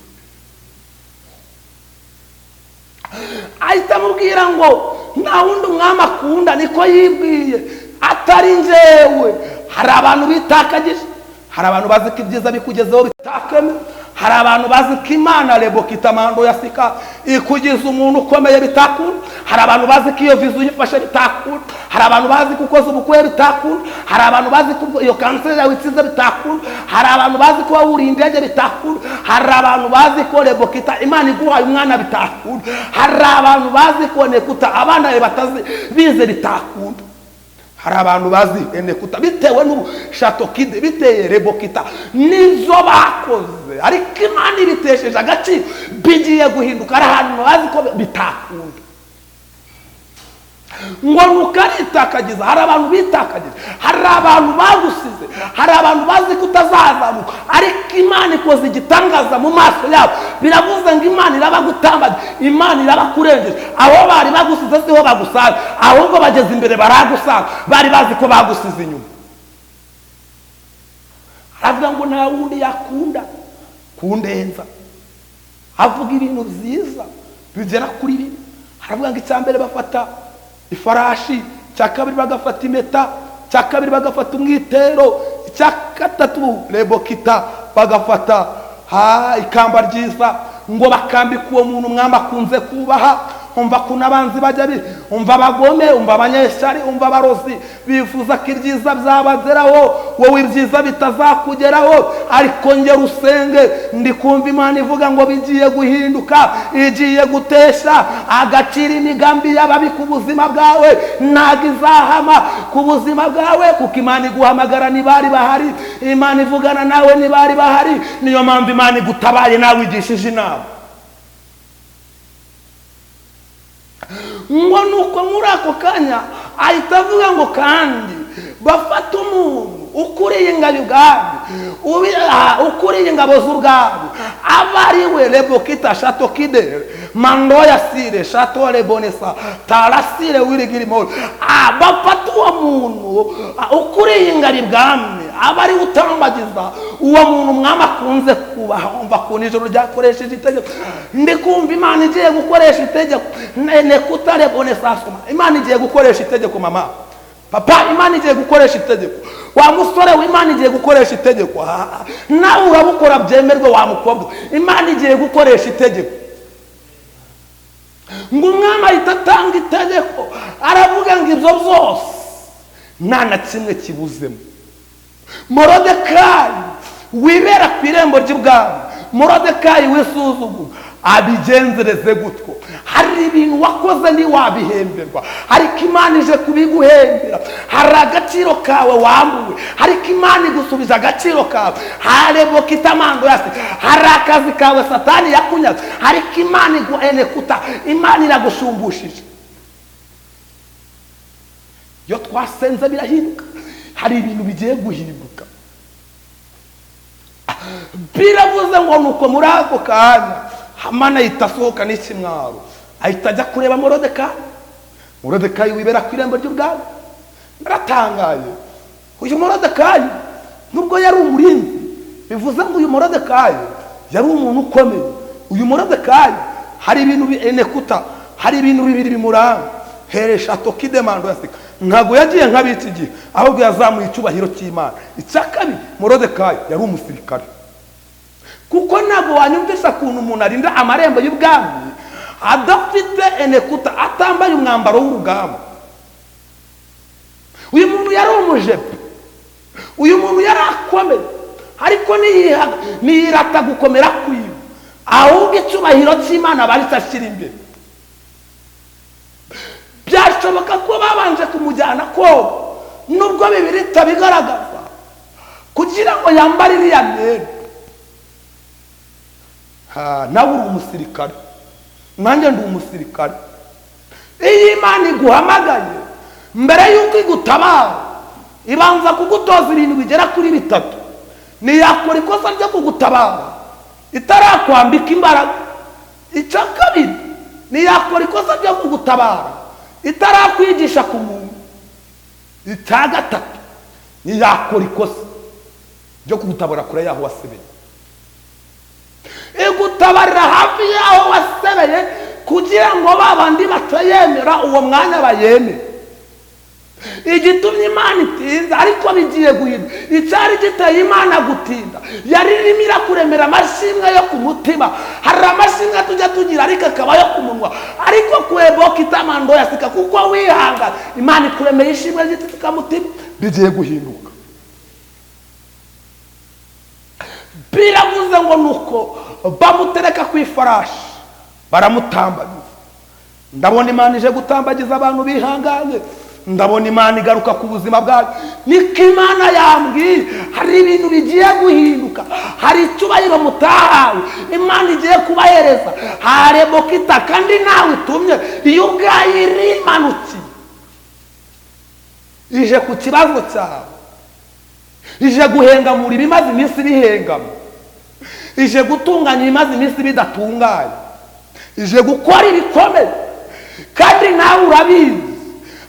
Ahita amubwira ngo nta wundi umwami akunda, niko yibwiye, atari njyewe. Hari abantu bitakagije, hari abantu bazi ko ibyiza bikugezeho bitakeme, hari abantu bazi ko Imana rebokitamando yasika ikugize umuntu ukomeye bitakunda, hari abantu bazi ko iyo viza uyifashe bitakunda, hari abantu bazi ko ukoze ubukwe bitakunda, hari abantu bazi ko iyo kanseri yawe itsize bitakunda, hari abantu bazi ko wuriye indege bitakunda, hari abantu bazi ko rebokita Imana iguhaye umwana bitakunda, hari abantu bazi ko nekuta abana be batazi bize bitakunda, hari abantu bazi enekuta bitewe n'ubushatokide biteye rebokita nizo bakoze, ariko Imana ibitesheje agaciro bigiye guhinduka. Ari ahantu bazi ko bitakunda ngo nukaritakagiza. Hari abantu bitakagiza, hari abantu bagusize, hari abantu bazi ko utazazamuka, ariko Imana ikoze igitangaza mu maso yabo. Biravuze ngo Imana irabagutambaga, Imana irabakurengeje. Aho bari bagusize siho bagusanga, ahubwo bageze imbere baragusanga, bari bazi ko bagusize inyuma. Aravuga ngo nta wundi yakunda kundenza. Avuga ibintu byiza bigera kuri bine. Aravuga ngo icya mbere bafata ifarashi, cya kabiri bagafata impeta, cya kabiri bagafata umwitero, icya gatatu rebokita bagafata ikamba ryiza, ngo bakambika uwo muntu umwami akunze kubaha. Umva kuna abanzi bajya bi, umva abagome, umva abanyeshyari, umva abarozi bifuza ko ibyiza byabageraho, wowe ibyiza bitazakugeraho. Ariko ngera usenge, ndi kumva Imana ivuga ngo bigiye guhinduka, igiye gutesha agaciro imigambi y'ababi ku buzima bwawe, ntago izahama ku buzima bwawe, kuko Imana iguhamagara ntibari bahari, Imana ivugana nawe ntibari bahari. Niyo mpamvu Imana igutabaye nawe igishije inama. Ngo nuko muri ako kanya ahita avuga ngo kandi bafata umuntu ukuriye ingabo ubwami, ukuriye ingabo z'ubwami, aba ari we rebokita shatokide mandoya sire shato rebonesa tarasire wirigirimo. Bafata uwo muntu ukuriye ingabo ibwami, aba ari utambagiza uwo muntu umwami akunze kubaha. Umva ku nijoro ryakoresheje itegeko, ndi kumva Imana igiye gukoresha itegeko nekutarebonesa. Imana igiye gukoresha itegeko mama, papa, Imana igiye gukoresha itegeko. Wa musore we, Imana igiye gukoresha itegeko. Nawe urabukora byemerwe wa mukobwa, Imana igiye gukoresha itegeko. Ngo umwami ahita atanga itegeko, aravuga ngo ibyo byose nta na kimwe kibuzemo. Morodekayi wibera ku irembo ry'ubwami, Morodekayi wisuzugura, abigenzereze gutyo. Hari ibintu wakoze ntiwabihemberwa, ariko Imana ije kubiguhembera. Hari agaciro kawe wambuwe, ariko Imana igusubiza agaciro kawe. Harebokita yasi, hari akazi kawe Satani yakunyaze, ariko Imana iguhenekuta, Imana iragusumbushije. Iyo twasenze birahinduka, hari ibintu bigiye guhinduka. Biravuze ngo nuko muri ako kanya Hamani ahita asohoka n'ikimwaro, ahita ajya kureba Morodekayi. Morodekayi wibera ku irembo ry'ubwami. Naratangaye, uyu Morodekayi nubwo yari umurinzi, bivuze ngo uyu Morodekayi yari umuntu ukomeye. Uyu Morodekayi hari ibintu enekuta, hari ibintu bibiri bimuranga. Heresha tokidemando yasika, ntago yagiye nk'abiki gihe, ahubwo yazamuye icyubahiro cy'Imana. Icya kabiri, Morodekayi yari umusirikare, kuko ntabwo wanyumvisha ukuntu umuntu arinda amarembo y'ubwami adafite enekuta, atambaye umwambaro w'urugamba. Uyu muntu yari umujepe, uyu muntu yari akomeye. Ariko niyirata gukomera kwiwe, ahubwo icyubahiro cy'Imana bari ashyira imbere. Byashoboka ko babanje kumujyana koga, nubwo Bibiri itabigaragaza, kugira ngo yambare iriya myenda. Nawe uri umusirikare, nanjye ndi umusirikare. Iyo Imana iguhamagaye, mbere y'uko igutabara ibanza kugutoza ibintu bigera kuri bitatu. Ntiyakora ikosa ryo kugutabara itarakwambika imbaraga. Icya kabiri, ntiyakora ikosa ryo kugutabara itarakwigisha ku muntu. Icya gatatu, ntiyakora ikosa ryo kugutabara kure y'aho wasebeye. Igutabarira hafi y'aho wasebeye kugira ngo babandi batayemera uwo mwanya bayemere. Igitumye Imana itinda, ariko bigiye guhinda. Icyari giteye Imana gutinda, yari irimo irakuremera amashimwe yo ku mutima. Hari amashimwe tujya tugira ariko akaba yo ku munwa, ariko kweboka itamando yasika kuko wihanga. Imana ikuremeye ishimwe ry'itikamutima, bigiye guhinduka. Biravuze ngo nuko bamutereka ku ifarashi baramutambagiza. Ndabona Imana ije gutambagiza abantu bihanganye. Ndabona Imana igaruka ku buzima bwawe. Niko Imana yambwiye, hari ibintu bigiye guhinduka, hari icyubahiro mutahawe Imana igiye kubahereza. Harebokita kandi nawe itumye iyo ubwayo irimanukiye, ije ku kibazo cyawe, ije guhengamura ibimaze iminsi bihengama, ije gutunganya ibimaze iminsi bidatunganye, ije gukora ibikomeye. Kandi nawe urabizi,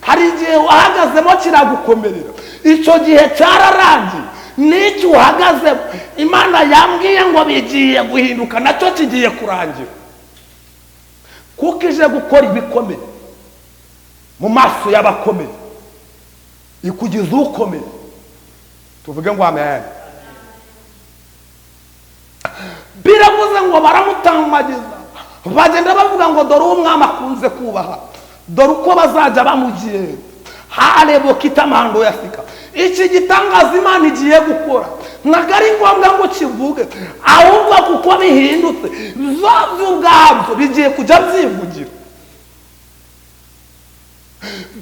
hari igihe wahagazemo kiragukomerera, icyo gihe cyararangiye. N'icyo uhagazemo Imana yambwiye ngo bigiye guhinduka, nacyo kigiye kurangira, kuko ije gukora ibikomeye mu maso y'abakomeye, ikugize ukomeye. Tuvuge ngo amen. Biravuze ngo baramutambagiza, bagenda bavuga ngo dore umwami akunze kubaha, dore uko bazajya bamugiye. Hareboka itamando yasika. Iki gitangaza Imana igiye gukora ntabwo ari ngombwa ngo kivuge, ahubwo kuko bihindutse byo ubwabyo bigiye kujya byivugira,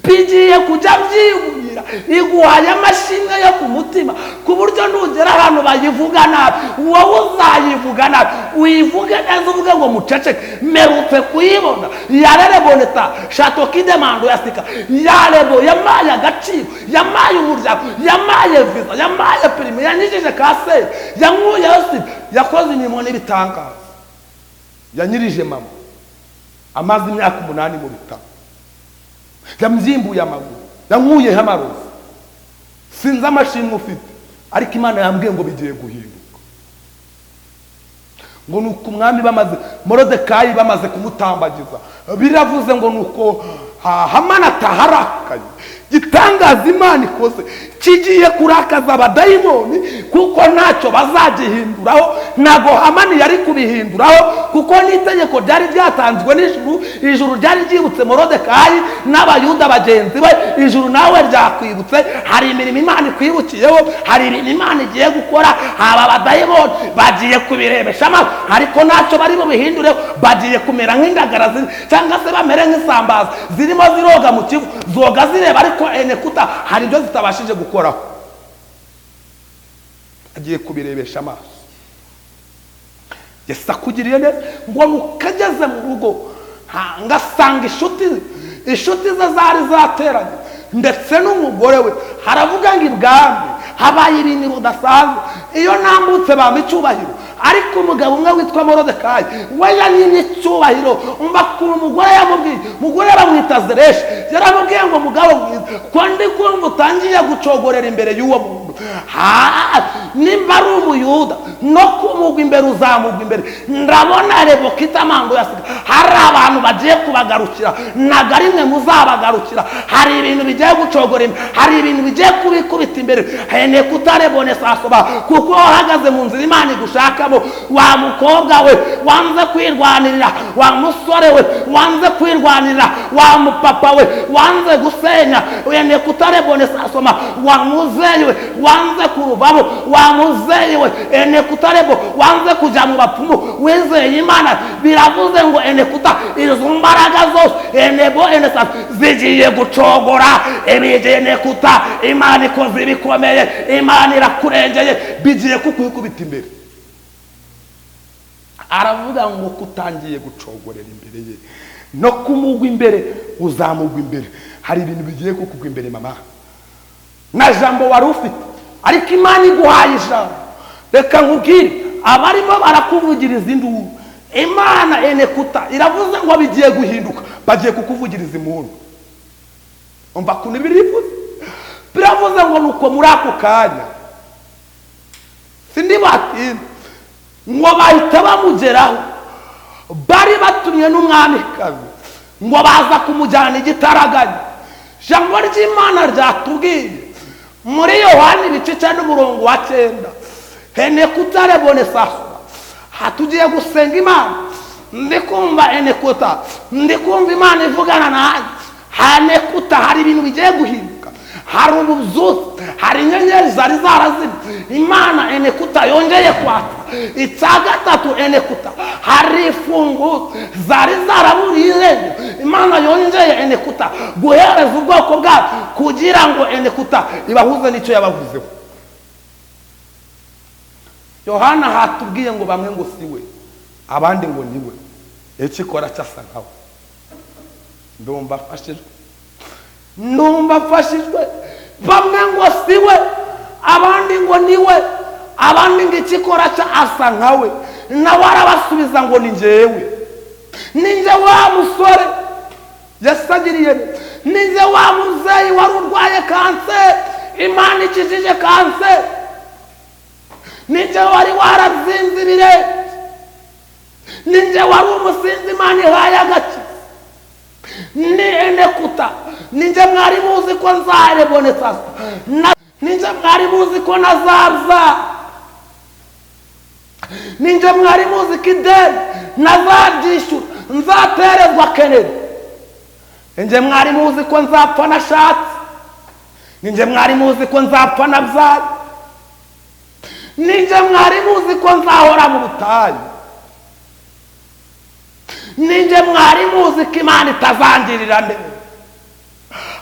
bigiye kujya byivugira. Iguhaye amashimwe yo ku mutima, ku buryo nugera ahantu bayivuga nabi, wowe uzayivuga nabi, uyivuge neza, uvuge ngo muceceke. Merutse kuyibona yarereboneta shatokidemando yasika, yarebo yamaye agaciro, yamaye umuryango, yamaye visa, yamaye prime, yanyijije kanseri, yankuyeho sida, yakoze imirimo n'ibitangaza, yanyirije mama amaze imyaka 8 mu bitaro, yambyimbuye amaguru, yankuyeho amarozi. Sinzi amashimwe ufite, ariko Imana yambwiye ngo bigiye guhinduka. Ngo nuko umwami bamaze, Morodekayi bamaze kumutambagiza, biravuze ngo nuko Hamani ataharakaye. Gitangaza Imana ikoze kigiye kurakaza abadayimoni, kuko ntacyo bazagihinduraho. Ntago Hamani yari kubihinduraho, kuko n'itegeko ryari ryatanzwe n'ijuru. Ijuru ryari ryibutse Morodekayi n'Abayuda bagenzi be, ijuru nawe ryakwibutse. Hari imirimo Imana ikwibukiyeho, hari ibintu Imana igiye gukora. Haba abadayimoni bagiye kubirebesha amaso, ariko ntacyo bari bubihindureho. Bagiye kumera nk'indagara cyangwa se bamere nk'isambaza zirimo ziroga mu Kivu, zoga zireba, ariko enekuta hari ibyo zitabashije gukoraho. Agiye kubirebesha amaso. Yesu akugiriye neza ngo nukageze mu rugo ngasanga inshuti ze zari zateranye ndetse n'umugore we. Haravuga ngo ibwami habaye ibintu bidasanzwe, iyo nambutse bampa icyubahiro, ariko umugabo umwe witwa Morodekayi we yanyimye icyubahiro. Umva ku mugore yamubwiye, umugore bamwita Zereshi, yaramubwiye ngo mugabo mwiza, ko ndi kumva utangiye gucogorera imbere y'uwo muntu, nimba ari Umuyuda No kumugwa imbere uzamugwa imbere. Ndabona rebokitamango yasiga. Hari abantu bagiye kubagarukira, ntago ari mwe muzabagarukira. Hari ibintu bigiye gucogora imbere, hari ibintu bigiye kubikubita imbere. Hene kutarebone sasoba, kuko wahagaze mu nzira Imana igushakamo. Wa mukobwa we wanze kwirwanirira, wa musore we wanze kwirwanirira, wa mupapa we wanze gusenya, wene kutarebone sasoma, wa muzeyi we wanze kuruvamo, wa muzeyi we ene kutarebo wanze kujya mu bapfumu, wizeye Imana. Biravuze ngo ene kuta izo mbaraga zose enebo ene sa zigiye gucogora ebigene kuta. Imana ikoze ibikomeye, Imana irakurengeye, bigiye kukwikubita imbere. Aravuga ngo kutangiye gucogorera imbere ye, no kumugwa imbere uzamugwa imbere. Hari ibintu bigiye kukugwa imbere mama, na jambo wari ufite, ariko Imana iguhaye ijambo. Reka nkubwire, abarimo barakuvugiriza induru, Imana enekuta iravuze ngo bigiye guhinduka, bagiye kukuvugiriza impundu. Umva kuntu birivuze, biravuze ngo nuko muri ako kanya sindi batinda ngo bahita bamugeraho. Bari batumye n'umwamikazi ngo baza kumujyana igitaraganya. Ijambo ry'Imana ryatubwiye muri Yohana ibice 9 umurongo wa 9, enekuta rebone sasa. Hatugiye gusenga Imana, ndikumva enekuta, ndikumva Imana ivugana nanjye. Hanekuta hari ibintu bigiye guhinduka, hari ubuzuzi, hari inyenyeri zari zarazimye, Imana enekuta yongeye kwaka. Icya gatatu enekuta hari ifunguzo zari zaraburiye irembo, Imana yongeye enekuta guhereza ubwoko bwayo kugira ngo enekuta ibahuze n'icyo yabavuzeho. Yohana hatubwiye ngo bamwe ngo si we, abandi ngo ni we, ikikora cyasa nkawe. Ndumva afashijwe, ndumva afashijwe. Bamwe ngo si we, abandi ngo ni we, abandi ngo ikikora cya asa nkawe. Nawe arabasubiza ngo ni njyewe, ni njye wa musore yasagiriye, ni njye wa muzeyi wari urwaye kanseri, Imana ikijije kanseri, ni njye wari warabyimbye ibirenge, ni njye wari umusinzi Imana ihaye agakiza, ni enekuta, ni njye mwari muzi ko nzarebonetsa, ni njye mwari muzi ko nazabyara, ni njye mwari muzi ko ideni nazaryishyura, nzaterezwa Kennedy, ni njye mwari muzi ko nzapfa nashatse, ni njye mwari muzi ko nzapfa nabyaye, ni njye mwari muzi ko nzahora mu butayu, ni njye mwari muzi ko Imana itazangirira neza.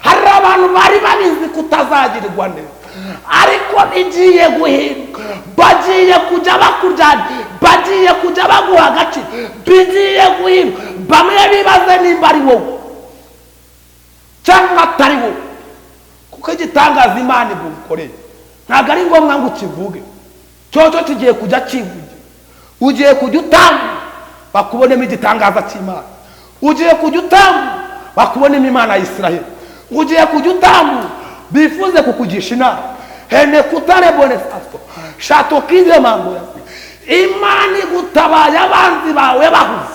Hari abantu bari babizi ko utazagirirwa neza, ariko bigiye guhinduka. Bagiye kujya bakuryana, bagiye kujya baguha agaciro, bigiye guhinduka. Bamwe bibaze nimba ari wowe cyangwa atari wowe, kuko igitangaza Imana igukoreye ntabwo ari ngombwa ngo ukivuge, cyo kigiye kujya kivuge. Ugiye kujya utanga bakubonemo igitangaza cy'Imana, ugiye kujya utanga bakubonemo Imana ya Isiraheli, ugiye kujya utanga bifuze kukugisha inama. Hene kutarebone saso shato kize mambo Imana igutabaye abanzi bawe bahuze,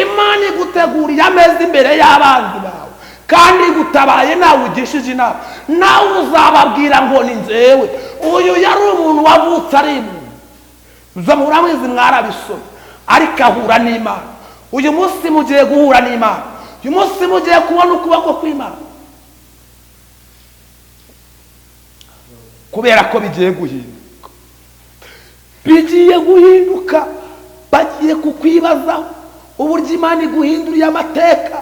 Imana iguteguriye ameza imbere y'abanzi bawe, kandi igutabaye nawe ugishije inama, nawe uzababwira ngo ni njyewe. Uyu yari umuntu wavutse ari impumyi, muramwizi mwarabisomye, ariko ahura n'Imana. Uyu munsi mugiye guhura n'Imana, uyu munsi mugiye kubona ukuboko kw'Imana, kubera ko bigiye guhinduka, bigiye guhinduka. Bagiye kukwibazaho uburyo Imana iguhinduriye amateka,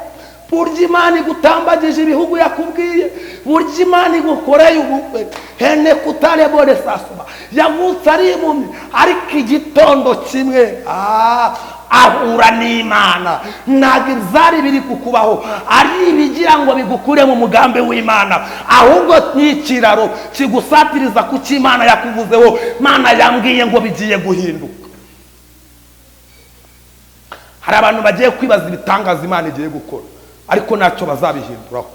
buryo Imana igutambagije ibihugu yakubwiye, buryo Imana igukoreye ubukwe. Hene kutarebone sasoma yavutse ari impumyi, ariko igitondo kimwe ahura n'Imana. Ntabwo ibyari biri kukubaho ari ibigira ngo bigukure mu mugambi w'Imana, ahubwo ni ikiraro kigusatiriza ku cyo Imana yakuvuzeho. Imana yambwiye ngo bigiye guhinduka. Hari abantu bagiye kwibaza ibitangaza Imana igiye gukora, ariko ntacyo bazabihinduraho.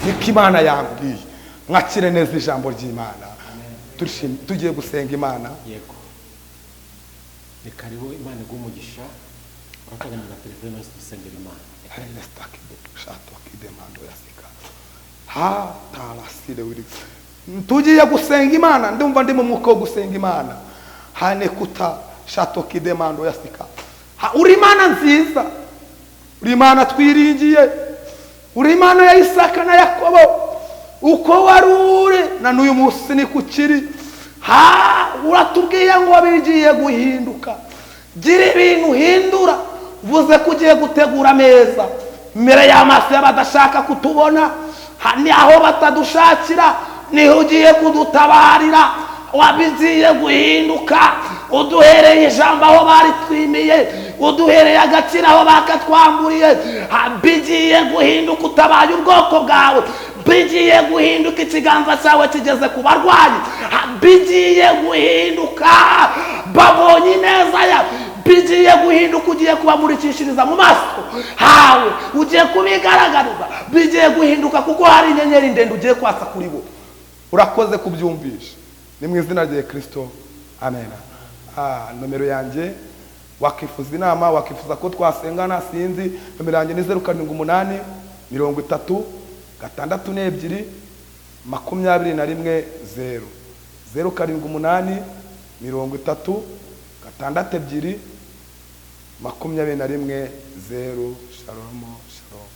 Niko Imana yambwiye. Mwakire neza ijambo ry'Imana. Tugiye gusenga Imana. Yego, ni karibu. Imana iguhe umugisha. Uratanga na telefone yose, dusengera Imana. Ha tarasire wiri. Tugiye gusenga Imana. Ndumva ndi mu mwuka wo gusenga Imana. Hanekuta shatokidemando yasika. Uri Imana nziza, uri Imana twiringiye, uri Imana ya Isaka na Yakobo. Uko wari uri na n'uyu munsi ni kukiri. Ha, uratubwiye ngo bigiye guhinduka. Gira ibintu uhindura. Uvuze ko ugiye gutegura ameza mbere y'amaso y'abadashaka kutubona. Ni aho batadushakira niho ugiye kudutabarira. Wabigiye guhinduka. Uduhereye ijambo aho baritwimiye, uduhereye agaciro aho bakatwamburiye. Bigiye guhinduka. Utabaye ubwoko bwawe. Bigiye guhinduka. Ikiganza cyawe kigeze ku barwayi. Bigiye guhinduka. Babonye ineza yawe. Bigiye guhinduka. Ugiye kubamurikishiriza mu maso hawe, ugiye kubigaragariza. Bigiye guhinduka kuko hari inyenyeri ndende ugiye kwasa kuri bo. Urakoze kubyumvisha. Ni mu izina rya Kristo, amen. Nomero yanjye, wakifuza inama, wakifuza ko twasengana, sinzi, nomero yanjye ni 078 30 62 21 0 078 30 62 21 0. Shalom, shalom.